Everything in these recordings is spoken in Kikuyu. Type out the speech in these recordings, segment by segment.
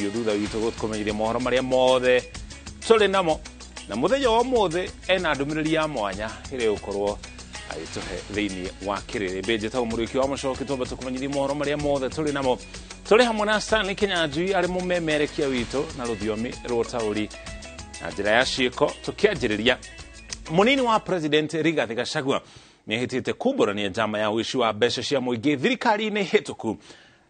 Studio thutha witũ gũkũmenyithia mohoro marĩa mothe tũrĩ namo na mũthenya wa ũmũthĩ ena ndũmĩrĩri ya mwanya ĩrĩa ĩgũkorwo agĩtũhe thĩinĩ wa kĩrĩrĩmbĩ. Njĩtagwo Mũrĩki wa Mũcoki, twambe tũkũmenyithia mohoro marĩa mothe tũrĩ namo. Tũrĩ hamwe na Stanley Kinyanjui arĩ mũmemerekia witũ na rũthiomi rwa ũtaũri na njĩra ya ciĩko. Tũkĩanjĩrĩria, mũnini wa President Rigathi Gachagua nĩ ahĩtĩte kumbũrania njama ya ũici wa mbeca cia mũingĩ thirikari-inĩ hĩtũku,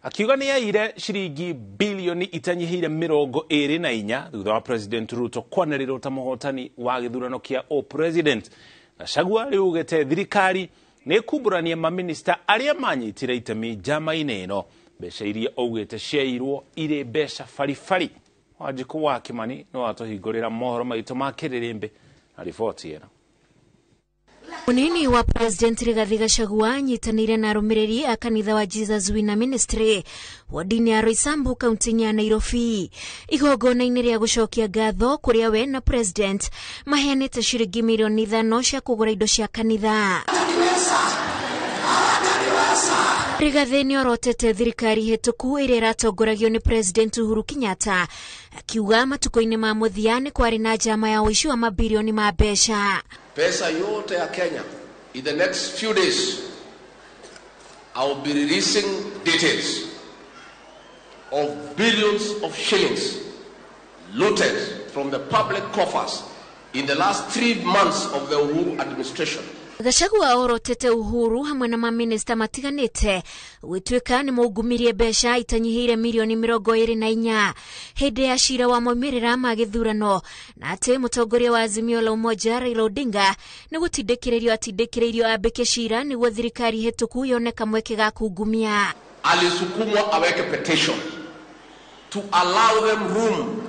akiuga nĩ aire ciringi bilioni itanyihĩire 24 thutha wa President Ruto kwanĩrĩrwo ta mũhotani wa gĩthurano kĩa o-president. Gachagua rĩu ugĩte thirikari nĩ ĩkumbũrania maminista arĩa manyitire itemi njama-inĩ ĩno, mbeca iria augĩte ciairwo irĩ mbeca baribari. Wanjikũ wa Kimani nĩ watũhingũrĩra mohoro maitũ ma kĩrĩrĩmbĩ na riboti ĩno. Munini wa President Rigathi Gachagua anyitanĩire na arũmĩrĩri a kanitha wa Jesus Winner Ministry wodi-inĩ ya Roysambu, kaunti ya Nairobi, igongona-inĩ rĩa gũcokia ngatho kũrĩa we na President maheanĩte ciringi mirioni 5 cia kũgũra indo cia kanitha. Rigathi nĩ orotete thirikari hĩtũku ĩrĩa ĩratongoragio nĩ President Uhuru Kenyatta, akiuga matukũ-inĩ ma mũthia nĩ kwarĩ na njama ya ũici wa mabirioni ma mbeca. Pesa yote ya Kenya, in the next few days, I will be releasing details of billions of shillings looted from the public coffers in the last 3 months of the Uhuru administration. Gachagua orotete Uhuru hamwe na maminista matiganĩte gwĩtuĩka nĩ maungumirie mbeca itanyihĩire mirioni 24 hĩndĩ ya cira wa maumĩrĩra ma gĩthurano, na atĩ mũtongoria wa Azimio la Umoja Raila Odinga nĩ gũtindĩkĩrĩrio atindĩkĩrĩirio ambĩke cira nĩguo thirikari hĩtũku yone kamweke ga kungumia. Alisukumwa aweke petition to allow them room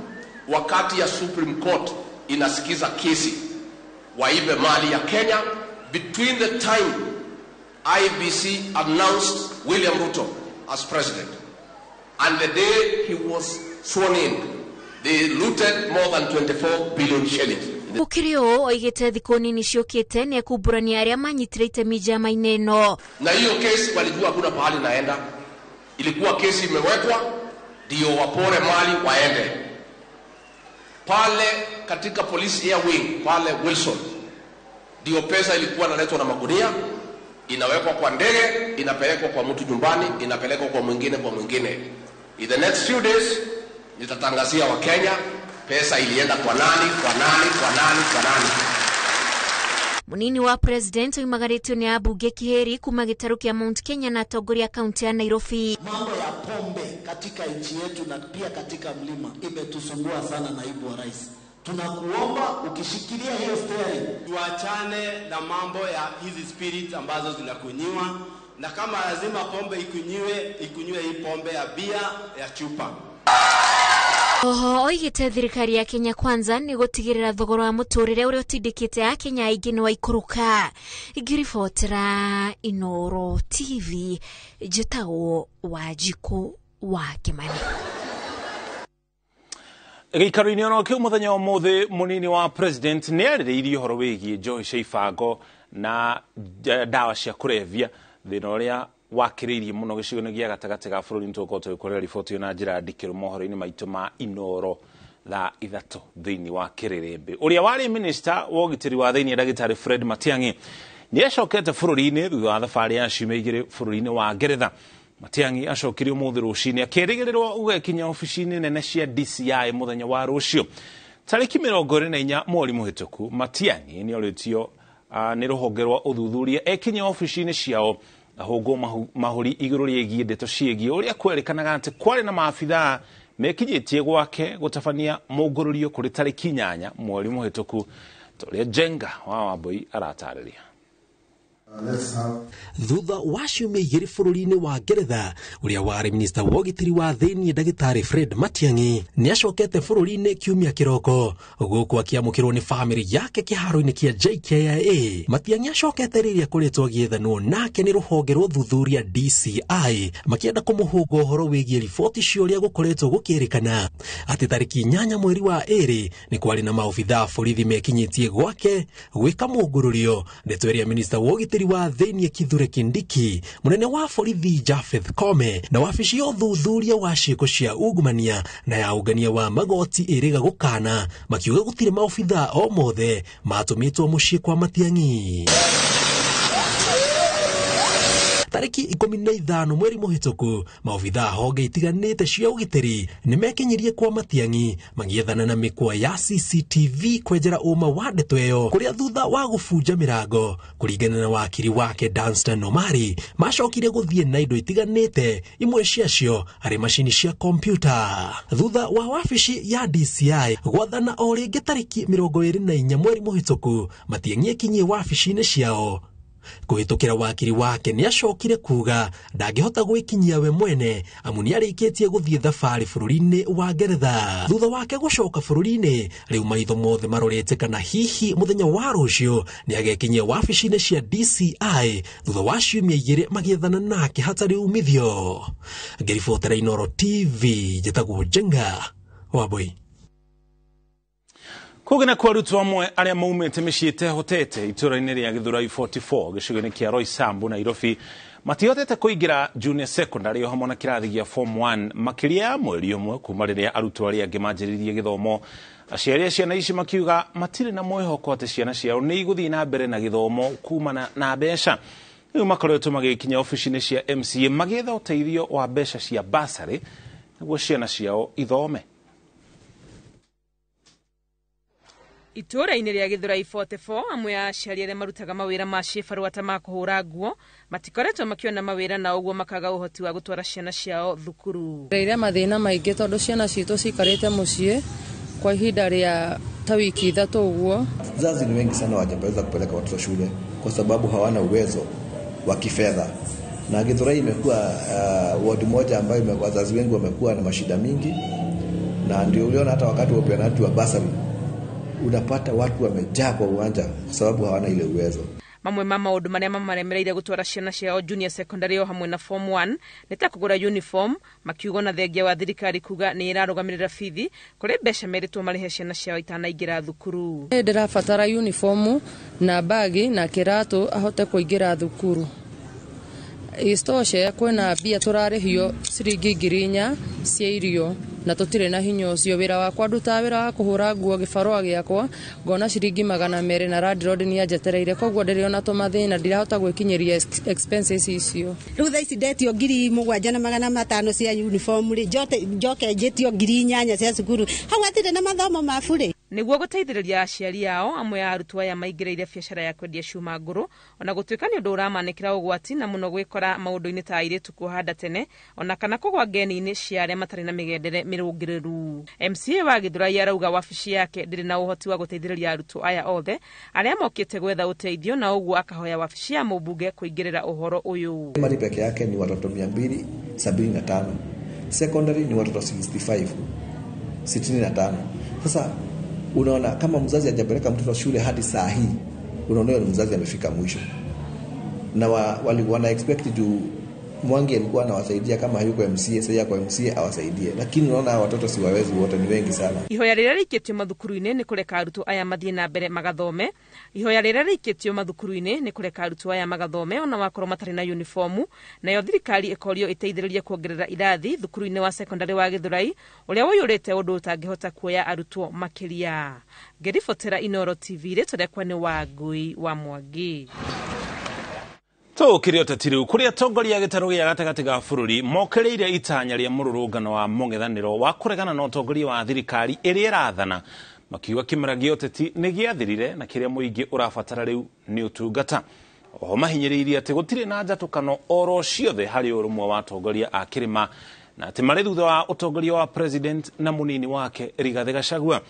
wakati ya Supreme Court inasikiza kesi, waibe mali ya Kenya between the time IEBC announced William Ruto as president and the day he was sworn in. They looted more than 24 billion shillings. Gũkĩrĩ ũũ, oigĩte thikũ nini ciũkĩte nĩ ekumbũrania arĩa manyitire itemi njama-inĩ ĩno. Na hiyo kesi walijua hakuna pahali naenda, ilikuwa kesi imewekwa ndio wapore mali waende pale katika police air wing pale Wilson, ndio pesa ilikuwa inaletwa na magunia, inawekwa kwa ndege, inapelekwa kwa mtu nyumbani, inapelekwa kwa mwingine, kwa mwingine. In the next few days nitatangazia Wakenya pesa ilienda kwa nani, kwa nani, kwa nani, kwa nani. Munini wa President oimagarĩtio nĩ ambunge Kiheri kuma gĩtarũ kĩa Mount Kenya na atongoria kaunti ya Nairobi. Mambo ya pombe katika nchi yetu na pia katika mlima imetusumbua sana, naibu wa rais. Tunakuomba ukishikilia hiyo steering. Tuachane na mambo ya hizi spirits ambazo zinakunyiwa, na kama lazima pombe ikunyiwe, ikunyiwe hii pombe ya bia ya chupa. Oho oigĩte thirikari ya Kenya Kwanza nĩ gũtigĩrĩra thogora wa mũtũrĩre ũrĩa ũtindĩkĩte akenya aingĩ nĩ waikũrũka. Ngĩribotera Inoro TV, njĩtagwo Wanjikũ wa Kĩmani. Gĩikaro-inĩ ono kĩu, mũthenya wa ũmũthĩ mũnini wa President nĩ arĩrĩirie ũhoro wĩgiĩ njohi cia ibango na ndawa cia kũrebia, thĩna ũrĩa wakĩrĩirie mũno gĩcigo-inĩ gĩa gatagatĩ ga bũrũri. Nĩ tũgũkorwo tũgĩkũrera riboti ĩyo na njĩra ndikĩru mohoro-inĩ maitũ ma Inoro thaa 3 thĩinĩ wa kĩrĩrĩmbĩ. Ũrĩa warĩ minista wa ũgitĩri wa thĩinĩ ndagĩtarĩ Fred Matiang'i nĩ acokete bũrũri-inĩ thutha wa thabarĩ ya ciumia 2 bũrũri-inĩ wa Ngeretha. Matiang'i acokire ũmũthĩ rũcinĩ, akĩrĩgĩrĩrwo gũgekinya obici-inĩ nene cia DCI mũthenya wa rũciũ tarĩki 24 mweri mũhĩtũku. Matiang'i nĩ orĩtio nĩ rũhonge rwa ũthuthuria ekinya obici-inĩ ciao ahũngwo mahũri igũrũ rĩgiĩ ndeto ciĩgiĩ ũrĩa kwerĩkanaga atĩ kwarĩ na maabithaa mekinyĩtie gwake gũtabania mũngũrũrio kũrĩ tarĩki 8 mweri mũhĩtũku, ta ũrĩa Njenga wa Wambui aratarĩria. Thutha wa ciumia 2 bũrũri-inĩ wa Ngeretha, ũrĩa warĩ minista wa ũgitĩri wa thĩiniĩ ndagĩtarĩ Fred Matiang'i nĩ acokete bũrũri-inĩ kiumia kĩroko, gũkũ akĩamũkĩrwo nĩ bamĩrĩ yake kĩharo-inĩ kĩa JKIA. Matiang'i acokete rĩrĩa akoretwo agĩethanwo nake nĩ rũhonge rwa ũthuthuria DCI, makĩenda kũmũhũnga ũhoro wĩgiĩ riboti cia ũrĩa gũkoretwo gũkĩrĩkana atĩ tarĩki 8 mweri wa 2 nĩ kwarĩ na maobithaa borithi mekinyĩtie gwake gwĩka mũngũrũrio, ndeto ĩrĩa minista wa ũgitĩri ũgitĩri wa thĩinĩ Kithure Kindiki, mũnene wa borithi Japheth Kome na wabici ya ũthuthuria wa ciĩko cia ungumania na ya ũngania wa magoti ĩrĩga gũkana, makiuga gũtirĩ maobithaa o mothe matũmĩtwo mũciĩ kwa Matiang'i. Tariki 15 mweri mũhĩtũku, maobithaa honge itiganĩte cia ũgitĩri nĩmekinyirie kwa Matiang'i magĩethana na mĩkwa ya CCTV kwenjera ũma wa ndeto ĩyo, kũrĩa thutha wa gũbunja mĩrango kũringana na wakiri wake Danstan Omari macokire gũthiĩ na indo itiganĩte, imwe ciacio arĩ macini cia kompyuta. Thutha wa wabici ya DCI gwathana o rĩngĩ tariki 24 mweri mũhĩtũku, Matiang'i ekinyie wabici-inĩ ciao. Kũhĩtũkĩra wakiri wake nĩacokire kuga ndangĩhota gwĩkinyia we mwene amu nĩarĩkĩtie gũthiĩ thabarĩ bũrũri-inĩ wa Ngeretha. Thutha wake gũcoka bũrũri-inĩ, rĩu maitho mothe marorete kana hihi mũthenya wa rũciũ nĩagekinyia wabici-inĩ cia DCI thutha wa ciumia 2 magĩethana nake hatarĩ umithio. Ngĩribotera Inooro TV, njĩtagwo Njenga Wambui. Kũgena kwa arutwo amwe arĩa maumĩte mĩciĩ ĩtehotete itũũra-inĩ rĩa Gĩthũrai 44 gĩcigo-inĩ kĩa Roysambu Nairobi matihotete kũingĩra junior secondary o hamwe na kĩrathi gĩa form 1 makĩria ya mweri ũmwe kuma rĩrĩa arutwo arĩa angĩ manjĩrĩirie gĩthomo. Aciari a ciana ici makiuga matirĩ na mwĩhoko atĩ ciana ciao nĩ igũthiĩ na mbere na gĩthomo kumana na mbeca. Rĩu makoretwo magĩkinya obici-inĩ cia MCA magĩetha ũteithio wa mbeca cia bursary nĩguo ciana ciao ithome. Itũũra-inĩ rĩa Gĩthũrai 44 amwe a aciari arĩa marutaga mawĩra ma cibarũa ta ma kũhũra nguo matikoretwo makĩona mawĩra na ũguo makaga ũhoti wa gũtwara ciana ciao thukuru. Rĩrĩa mathĩna maingĩ tondũ ciana citũ cikarĩte mũciĩ kwa ihinda rĩa ta wiki 3 ũguo. Wazazi ni wengi sana hawajaweza kupeleka watoto shule kwa sababu hawana uwezo wa kifedha. Na Githurai imekuwa ward moja ambayo wazazi wengi wamekuwa na mashida mingi, na ndio uliona hata wakati wa upeanaji wa basari unapata watu wamejaa kwa uwanja kwa sababu hawana ile uwezo. Mamwe ma maũndũ marĩa mamaremereire gũtwara ciana ciao junior secondary o hamwe na form 1 nĩ ta kũgũra uniform, makiuga na thengia wa thirikari kuga nĩ ĩrarũgamĩrĩra bithi kũrĩ mbeca merĩtwo marĩhe ciana ciao itanaingĩra thukuru. Ndĩrabatara uniform na bagi na kĩratũ ahote kũingĩra thukuru. Istoshe kwĩna mbia tũrarĩhio ciringi 4,000 cia irio na tũtirĩ na hinya ũcio. Wĩra wakwa ndutaga wĩra wa kũhũra nguo gĩbarũa gĩakwa ngona ciringi 200 na landlord nĩ anjetereire, koguo ndĩrĩona tũmathĩna, ndirahota gwĩkinyĩria expenses icio. Rĩu thaa ici ndetio 7,500 cia uniform rĩ, njoke njĩtio 8,000 cia cukuru, hau hatirĩ na mathomo ma burĩ. Nĩguo gũteithĩrĩria aciari ao, amwe a arutwo aya maingĩrĩire biacara ya kwendia cuma ngũrũ ona gũtuĩka nĩ ũndũ ũramanĩkĩra ũgwati na mũno gwĩkora maũndũ-inĩ ta airĩtu kuoha nda tene ona kana kũgwa ngeni-inĩ cia arĩa matarĩ na mĩgendere mĩrũngĩrĩru. MCA wa Gĩthũrai arauga wabici yake ndĩrĩ na ũhoti wa gũteithĩrĩria arutwo aya othe arĩa mokĩte gwetha ũteithio, na ũguo akahoya wabici ya mũmbunge kũingĩrĩra ũhoro ũyũ. Primary peke yake ni watoto 275, secondary ni watoto 65 65. Sasa unaona kama mzazi hajapeleka mtoto shule hadi saa hii, unaona ni mzazi amefika mwisho. Na wana expect juu Mwangi alikuwa anawasaidia, kama hayuko MCA sasa yako MCA awasaidie, lakini unaona watoto si wawezi wote, ni wengi sana. Ihoya rĩrĩa rĩikĩtio mathukuru-inĩ nĩ kũreka arutwo aya mathiĩ na mbere magathome. Ihoya rĩrĩa rĩikĩtio mathukuru-inĩ nĩ kũreka arutwo aya magathome ona wakorwo matarĩ na uniformu, nayo thirikari ĩkorio ĩteithĩrĩrie kuongerera irathi thukuru-inĩ wa secondary wa Gĩthũrai ũrĩa ũiyũrĩte ũndũ ũtangĩhota kuoya arutwo makĩria. Ngĩribotera Inooro TV, rĩtwa rĩakwa nĩ Wangui wa Mwangi. Tũkĩrĩ ũteti rĩu kũrĩa atongoria a gĩtarũ gĩa gatagatĩ ga bũrũri mokereire itanya rĩa mũrũrũngano wa mũng'ethanĩro wa kũregana na ũtongoria wa thirikari ĩrĩa ĩrathana, makiuga kĩmera gĩa ũteti nĩ gĩathirire na kĩrĩa mũingĩ ũrabatara rĩu nĩ ũtungata. Oho mahinyĩrĩirie atĩ gũtirĩ na njatũkano oro ciothe harĩ ũrũmwe wa atongoria a kĩrĩma na atĩ marĩ thutha wa ũtongoria wa president na mũnini wake Rigathĩ Gachagua.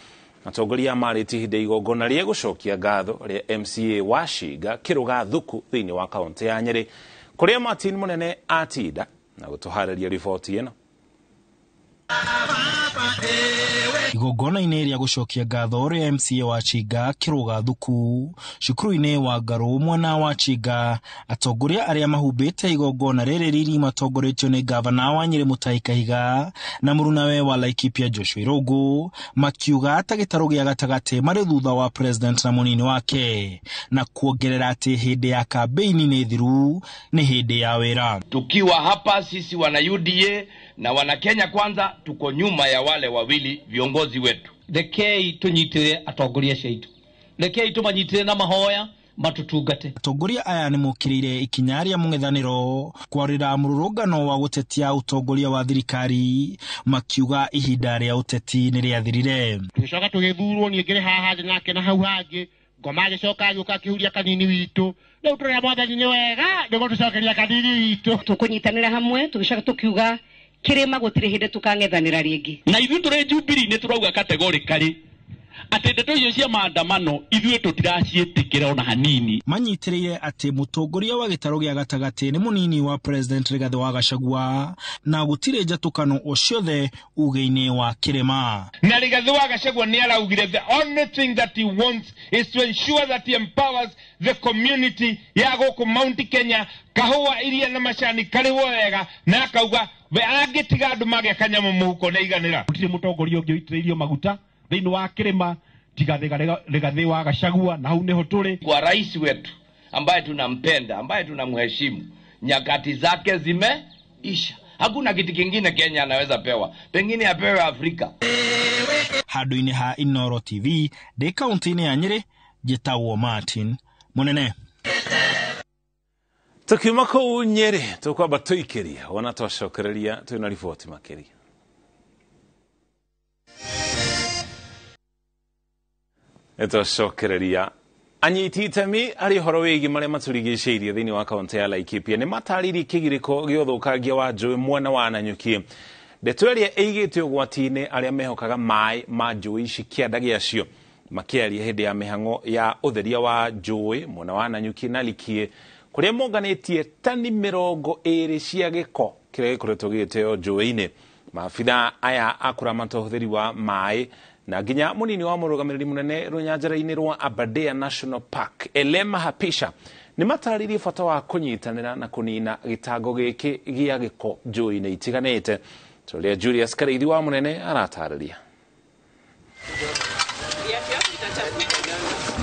Atongoria marĩtie ihinda igongona rĩa gũcokia ngatho rĩa MCA wa Shinga Kĩrũga Thuku thĩinĩ wa kaũntĩ ya Nyĩrĩ, kũrĩa Martin Mũnene atinda na gũtũharĩria riboti ĩno. Igongona-inĩ rĩa gũcokia ngatho rĩa MCA wa Chinga Kĩrũga Thuku cukuru-inĩ wa Ngarũ mwena wa Chinga, atongoria arĩa mahumbĩte igongona rĩrĩ riri matongoretio nĩ gavana wa Nyĩrĩ Mutahi Kahiga na mũrunawe wa Laikipia Joshua Irũngũ, makiuga ta gĩtarũ gĩa gatagatĩ marĩ thutha wa president na mũnini wake, na kuongerera atĩ hĩndĩ ya kambeini nĩ thiru, nĩ hĩndĩ ya wĩra. Tukiwa hapa sisi wana UDA na wana Kenya Kwanza tuko nyuma ya wale wawili viongozi wetu. Rekei tunyitire atongoria acio aitũ, rekei tumanyitire na mahoya matutungate. Atongoria aya nĩ mokĩrĩire ikinya rĩa mũng'ethanĩro kwarĩra mũrũrũngano wa gũtetia ũtongoria wa thirikari, makiuga ihinda rĩa ũteti nĩ rĩathirire. Tũgĩcoka tũgĩthurwo, niĩ ngĩrĩ haha thĩ nake na hau hangĩ ngoma agĩcoka agĩũka akĩhuria kanini witũ. Rĩu tũrĩa Mwathani nĩ wega nĩguo tũcokeria kanini witũ. Tũkũnyitanĩra hamwe tũgĩcoka tũkiuga kĩrĩma gũtirĩ hĩndĩ tũkang'ethanĩra rĩngĩ. Na ithuĩ tũrĩ Jubilee nĩ tũrauga categorically atĩ ndeto icio cia maandamano ithuĩ tũtiraciĩtĩkĩra ona hanini. Manyitĩrĩire atĩ mũtongoria wa gĩtarũ gĩa gatagatĩ nĩ mũnini wa president Rigathĩ wa Gachagua na gũtirĩ njatũkano o ciothe uge-inĩ wa kĩrĩma. Na Rigathĩ wa Gachagua nĩ araugire the only thing that he wants is to ensure that he empowers the community ya gũkũ Mount Kenya, kahũa iria na macani karĩhwo wega, na akauga we angĩtiga andũ magĩa kanyamũ mũhuko nĩ aiganĩra. Gũtirĩ mũtongoria ũngĩ ũitĩrĩirio maguta thĩinĩ wa kĩrĩma tiga Rigathĩ wa Gachagua, na hau nĩho tũrĩ. Kwa rais wetu ambaye tunampenda, ambaye tunamheshimu, nyakati zake zimeisha. Hakuna kitu kingine Kenya anaweza pewa, pengine apewe Afrika. Handũ-inĩ ha Inooro TV ndĩ kaunti-inĩ ya Nyĩrĩ, njĩtagwo Martin Mũnene. Tukiuma kũu Nyĩrĩ tũkwamba tũikĩrie wona twacokereria twĩna riboti makĩria. Nĩtwacokereria anyiti itemi harĩ ũhoro wĩgiĩ marĩa matũrigicĩirie thĩinĩ wa kaunti ya Laikipia nĩ matarĩirie kĩgirĩko gĩa ũthũkangia wa njũĩ mwena wa Nanyuki. Ndeto ĩrĩa ĩigĩte ũgwati-inĩ arĩa mehokaga maĩ ma njũĩ ici kĩanda gĩacio, makĩaria hĩndĩ ya mĩhang'o ya ũtheria wa njũĩ mwena wa Nanyuki na Likie, kũrĩa monganĩtie tani 20 cia gĩko kĩrĩa gĩkoretwo gĩgĩteo njũĩ-inĩ. Maabitha aya a kũramata ũhũthĩri wa maĩ na nginya mũnini wa mũrũgamĩrĩri mũnene rũnyanjara-inĩ rwa Aberdare National Park Elema Hapisha nĩ matarĩirie bata wa kũnyitanĩra na kũnina gĩtango gĩkĩ gĩa gĩko njũĩ-inĩ itiganĩte. Tũrĩa Julius Karĩithi wa mũnene aratarĩria.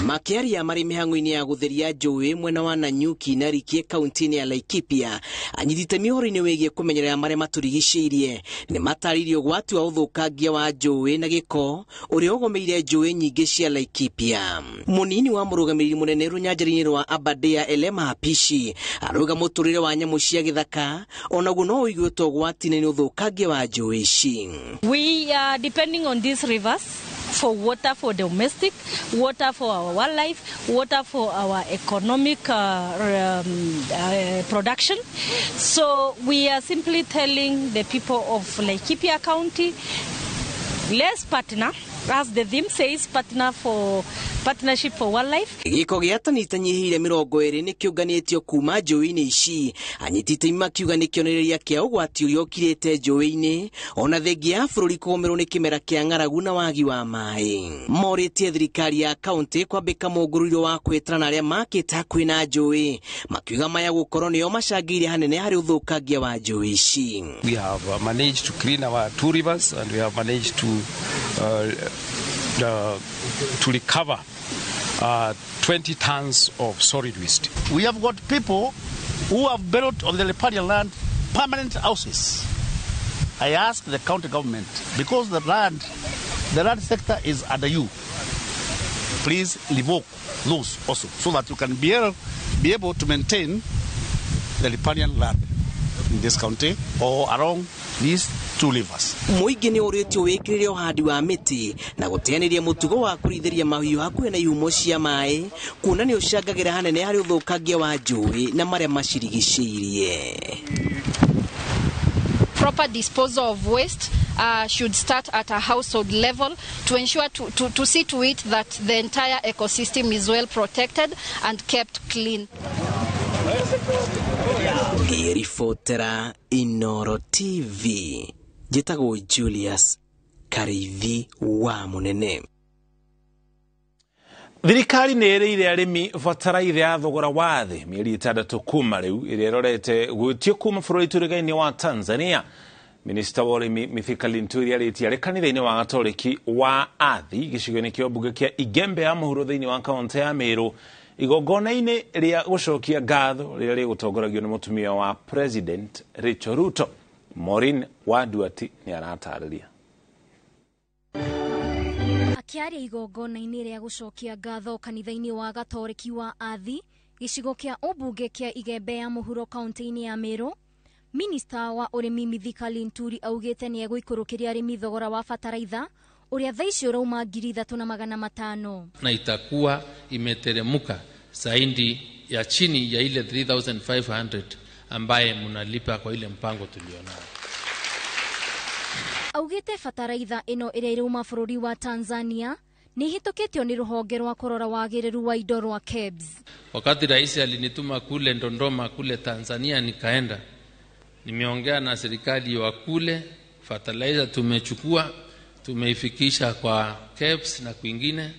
Makĩaria marĩ mĩhang'o-inĩ ya gũtheria njũĩ mwena wa Nanyuki na Rikie kaunti-inĩ ya Laikipia, anyiti itemi ũhoro-inĩ wĩgiĩ kũmenyerera marĩa matũrigicĩirie nĩ matarĩirie ũgwati wa ũthũkangia wa njũĩ na gĩko ũrĩa ũgomeire njũĩ nyingĩ cia Laikipia. Mũnini wa mũrũgamĩrĩri mũnene rũnyanjara-inĩ rwa Aberdare Elema Hapishi arauga mũtũrĩre wa nyamũ cia gĩthaka onaguo no ũiguĩtwo ũgwati-inĩ nĩ ũthũkangia wa njũĩ ici. We are depending on these rivers for water for domestic, water for our wildlife, water for our economic production. So we are simply telling the people of Laikipia County, let's partner, as the theme says, partner for partnership for wildlife. Gĩko gĩa tani itanyihĩire 20 nĩ kĩũnganĩtio kuma njũĩ-inĩ ici. Anyiti itemi makiuga nĩ kĩonereria kĩa ũgwati ũrĩa ũkirĩte njũĩ-inĩ ona thengia ya bũrũri kũgũmĩrwo nĩ kĩmera kĩa ng'aragu na wagi wa maĩ. Morĩtie thirikari ya kaunti kwambĩka mũngũrũrio wa kwĩtana na arĩa makĩte hakuhĩ na njũĩ, makiuga maya gũkorwo nĩo macangĩire hanene harĩ ũthũkangia wa njũĩ ici. We have managed to clean our two rivers and we have managed to recover 20 tons of solid waste. We have got people who have built on the riparian land permanent houses. I ask the county government, because the land sector is under you, please revoke those also, so that you can be able to maintain the riparian land in this county or along these two rivers. Mũingĩ nĩ ũrĩtio wĩkĩrĩre ũhandi wa mĩtĩ na gũteanĩria mũtugo wa kũrĩithĩria mahiũ hakuhĩ na ihumo cia maĩ, kuona nĩ ũcangagĩra hanene harĩ ũthũkangia wa njũĩ na marĩa macirigicĩirie. Proper disposal of waste should start at a household level to ensure to see to it that the entire ecosystem is well protected and kept clean. Ngĩribotera Inooro TV, njĩtagwo Julius Kariithi wa Munene. Thirikari nĩ ĩrĩire arĩmi bataraitha ya thogora wa thĩ mĩeri 6 kuma rĩu ĩrĩa ĩrorete gwĩtio kuma bũrũri tũrĩgainĩ wa Tanzania. Minista wa ũrĩmi Mithika Linturi arĩtie arĩ kanitha-inĩ wa Gatoreki wa Athi gĩcigo-inĩ kĩa mbunge kĩa Igembe ya mũhuro thĩinĩ wa kaũntĩ ya Meru igongona-inĩ rĩa gũcokia ngatho rĩrĩa rĩgũtongoragio nĩ mũtumia wa President Rachel Ruto. Maureen Wanduati nĩ aratarĩria. Akĩaria igongona-inĩ rĩa gũcokia ngatho kanitha-inĩ wa Gatoreki wa Athi gĩcigo kĩa ũmbunge kĩa Igembe ya mũhuro kaũntĩ-inĩ ya Meru, Minista wa ũrĩmi Mithika Linturi augĩte nĩ egũikũrũkĩria arĩmi thogora wa bataraitha ũrĩa thaa ici ũrauma 3,500 na itakuwa imeteremuka zaidi ya chini ya ile 3,500 ambaye mnalipa kwa ile mpango tulionao. Augĩte bataraitha ĩno ĩrĩa ĩrauma bũrũri wa Tanzania nĩ ĩhĩtũkĩtio nĩ rũhonge rwa kũrora wagĩrĩru wa indo rwa KEBS. Wakati rais alinituma kule Dodoma kule Tanzania, nikaenda nimeongea na serikali wa kule, fertilizer tumechukua tumeifikisha kwa KEBS na kwingine,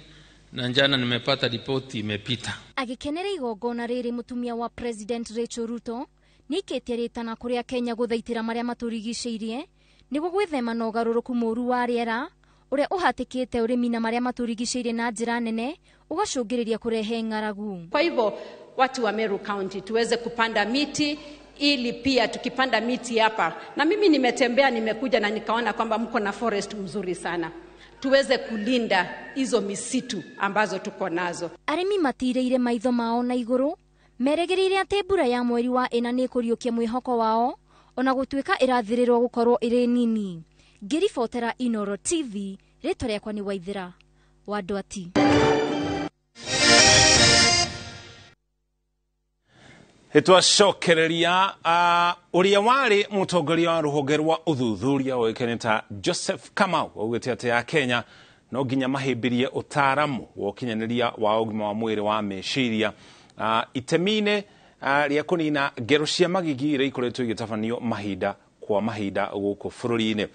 na jana nimepata ripoti imepita. Agikenera igongona rĩrĩ mũtumia wa President Rachel Ruto nĩikĩtie rĩtana kũrĩa Kenya gũthaitĩra marĩa matũrigicĩirie nĩguo gwĩthema na ũgarũrũku mũũru wa rĩera ũrĩa ũhatĩkĩte ũrĩmi na marĩa matũrigicĩirie na njĩra nene ũgacũngĩrĩria kũrehe ng'aragu. Kwa hivyo watu wa Meru County tuweze kupanda miti, ili pia tukipanda miti hapa, na mimi nimetembea nimekuja na nikaona kwamba mko na forest mzuri sana, tuweze kulinda hizo misitu ambazo tuko nazo. Arĩmi matirĩire maitho mao na igũrũ meregereire atĩ mbura ya mweri wa ĩna nĩ ĩkũriũkia mwĩhoko wao ona gũtuĩka ĩrathĩrĩrwo gũkorwo ĩrĩ nini. Ngĩribotera Inoro TV, rĩtwa rĩakwa nĩ Waithĩra wa Ndwati. Twacokereria ũrĩa warĩ mũtongoria wa rũhonge rwa ũthuthuria ũĩkaine ta Joseph Kamau augĩte atĩ ya Kenya no nginya mahĩmbĩrie ũtaaramu wa ũkinyanĩria wa ũgima wa mwĩrĩ wa meciria itemi-inĩ rĩa kũnina ngero cia magigi iria ikoretwo igĩtabanio mahinda kwa mahinda gũkũ bũrũri-inĩ.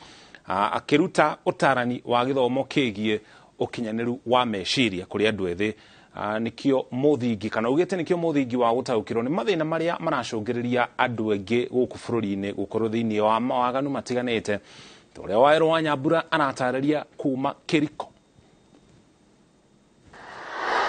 Akĩruta ũtarani wa gĩthomo kĩgiĩ ũkinyanĩru wa meciria kũrĩ andũ ethĩ nikio mũthingi kana ugĩte nikio mũthingi wa gũtaũkĩrwo nĩ mathĩna marĩa maracũngĩrĩria andũ aingĩ gũkũ bũrũri-inĩ gũkorwo thĩinĩ wa mawaganu matiganĩte ta ũrĩa Wawerũ wa Nyambura aratarĩria kuma Kĩriko.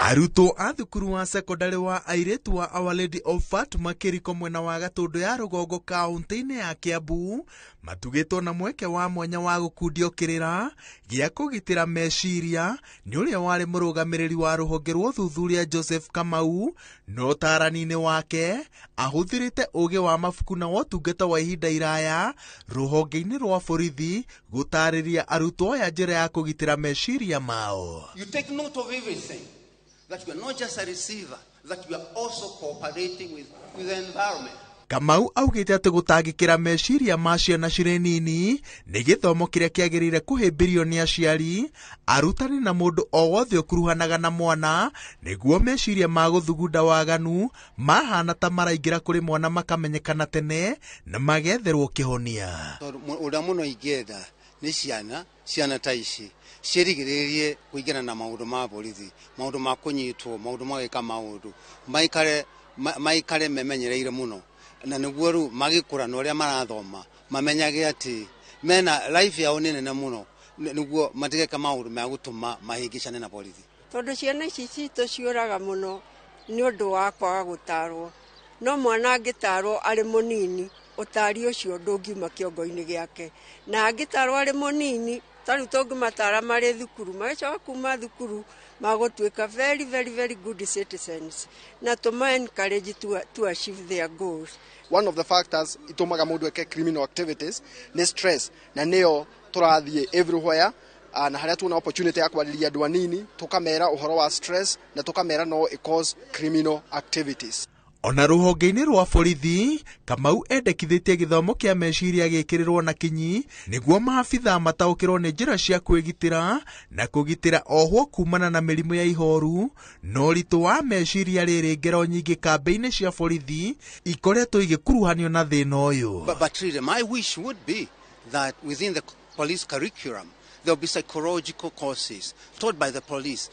Arutwo a thukuru wa sekondari wa airĩtu wa Our Lady of Fatima Kĩriko mwena wa Gatũndũ ya rũgongo kaũntĩ-inĩ ya Kiambu matugĩtwo na mweke wa mwanya wa gũkundio kĩrĩra gĩa kũgitĩra meciria nĩ ũrĩa warĩ mũrũgamĩrĩri wa rũhonge rwa ũthuthuria Joseph Kamau, no ũtaarani-inĩ wake ahũthĩrĩte ũgĩ wa mabuku na ũtungata wa ihinda iraya rũhonge-inĩ rwa borithi gũtarĩria arutwo aya njĩra ya kũgitĩra meciria mao. You take note of everything. That you are not just a receiver, that you are also cooperating with the environment. Kamau augĩte atĩ gũtangĩkĩra meciria ma ciana cirĩ nini nĩ gĩthomo kĩrĩa kĩagĩrĩire kũhĩmbĩrio nĩ aciari, arutani na mũndũ o wothe ũkuruhanaga na mwana nĩguo meciria ma gũthugunda waganu mahana ta maraingĩra kũrĩ mwana makamenyekana tene na magetherwo kĩhonia. Ũrĩa mũno ingĩenda nĩ ciana ta ici ciĩrigĩrĩrie kũingĩra na maũndũ ma borithi, maũndũ ma kũnyitwo, maũndũ ma gwĩka maũndũ, maikare memenyereire mũno, na nĩguo rĩu magĩkũra na ũrĩa marathoma mamenyage atĩ mena life yao nĩ nene mũno, nĩguo matigeka maũndũ ma gũtũma mahĩngĩcane na borithi. Tondũ ciana ici citũ ciũraga mũno nĩ ũndũ wa kwaga gũtarwo, no mwana angĩtarwo arĩ mũnini ũtari ũcio ndũngiuma kĩongo-inĩ gĩake, na angĩtarwo arĩ mũnini tarĩu tũngĩmatara marĩ thukuru magĩcoka kuma thukuru magũtuĩka very very very good citizens na tũma encourage to achieve their goals. One of the factors itũmaga mũndũ eke criminal activities nĩ stress, na nĩyo tũrathiĩ everywhere na harĩa tuona opportunity ya kwarĩria andũ anini tũkamera ũhoro wa stress na tũkamera no it cause criminal activities. Ona rũhonge-inĩ rwa borithi Kamau endekithĩtie gĩthomo kĩa meciria gĩkĩrĩrwo na kinyi nĩguo maabithaa mataũkĩrwo nĩ njĩra cia kwĩgitĩra na kũgitĩra ohwo kumana na mĩrimũ ya ihoru na ũritũ wa meciria rĩrĩ ngero nyingĩ kambĩ-inĩ cia borithi ikoretwo igĩkuruhanio na thĩna ũyũ. But really my wish would be that within the police curriculum There will be psychological courses taught by the police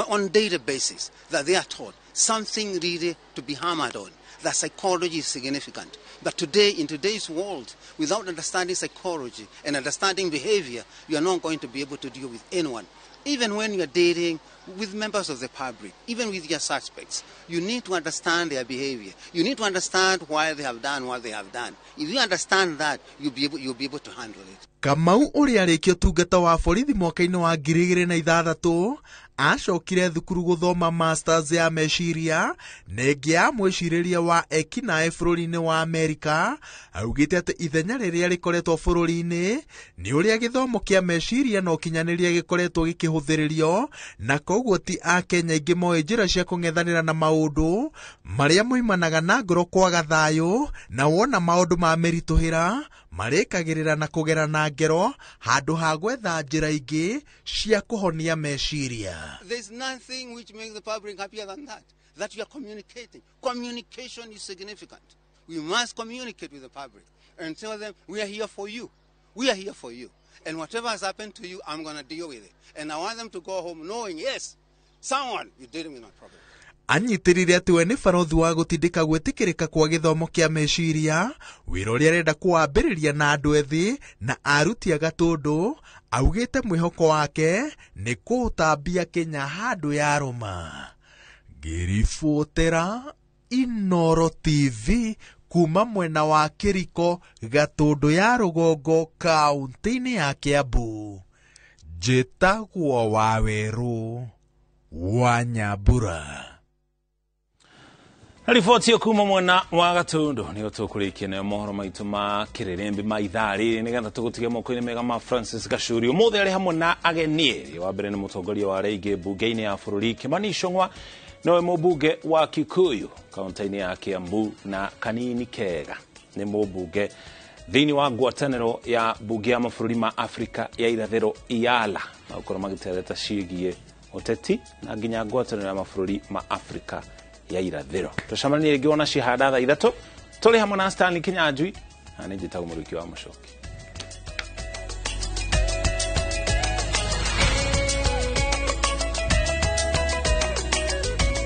on daily basis, that they are taught something really to be hammered on, that psychology is significant. But today, in today's world, without understanding psychology and understanding behavior, you are not going to be able to deal with anyone. Even when you are dealing with members of the public, even with your suspects, you need to understand their behavior. You need to understand why they have done what they have done. If you understand that, you'll be able to handle it. Kamau ũrĩa arĩkia ũtungata wa borithi mwaka-inĩ wa 2006 acokire thukuru gũthoma masters ya meciria na ĩngĩ ya mwĩcirĩrie wa ekinaĩ bũrũri-inĩ wa Amerika. Augĩte atĩ ithenya rĩrĩa rĩkoretwo bũrũri-inĩ nĩ ũrĩa gĩthomo kĩa meciria na ũkinyanĩria gĩkoretwo gĩkĩhũthĩrĩrio, na koguo ti Akenya aingĩ moĩ njĩra cia kũng'ethanĩra na maũndũ marĩa moimanaga na ngoro kwaga thayũ, na wona maũndũ mamĩritũhĩra marĩkagĩrĩra na kũgera na ngero handũ ha gwetha njĩra ingĩ cia kũhonia meciria. There's nothing which makes the public happier than that, that we are communicating. Communication is significant. We must communicate with the public and tell them we are here for you. We are here for you. And whatever has happened to you, I'm going to deal with it. And I want them to go home knowing, yes, someone is dealing with my problem. Anyitĩrĩire atĩ we nĩ barothi wa gũtindĩka gwĩtĩkĩrĩka kwa gĩthomo kĩa meciria, wĩra ũrĩa arenda kũwambĩrĩria na andũ ethĩ na aruti a Gatũndũ. Augĩte mwĩhoko wake nĩ kũũtambia Kenya handũ yarũma. Ngĩribotera Inooro TV kuma mwena wa Kĩriko, Gatũndũ ya Rũgongo, kaũntĩ-inĩ ya Kĩambu, njĩtagwo Wawerũ wa Nyambura. Riboti ĩyo kuma mwena wa Gatũndũ nĩyo tũkũrĩkia nayo mohoro maitũ ma kĩrĩrĩmbĩ ma ithaa rĩrĩ, nĩgetha tũgũtige moko-inĩ mega ma Francis Gacuri. Ũmũthĩ arĩ hamwe na ageni erĩ. Wa mbere nĩ mũtongoria wa arĩa aingĩ mbunge-inĩ ya bũrũri Kimani Ichung'wa, nowe mũmbunge wa Kikuyu kaunti-inĩ ya Kiambu, na Kanini Kega nĩ mũmbunge thĩinĩ wa ngwatanĩro ya mbunge ya mabũrũri ma Afrika ya irathĩro IALA, na gũkorwo magĩtereta ciĩgiĩ ũteti na nginya ngwatanĩro ya mabũrũri ma Afrika ya irathĩro. Tũcemanie rĩngĩ wona cihanda thaa 3 tũrĩ hamwe na Stanley Kinyanjui, na nĩ njĩtagwo Mũrũki wa Mũcoki.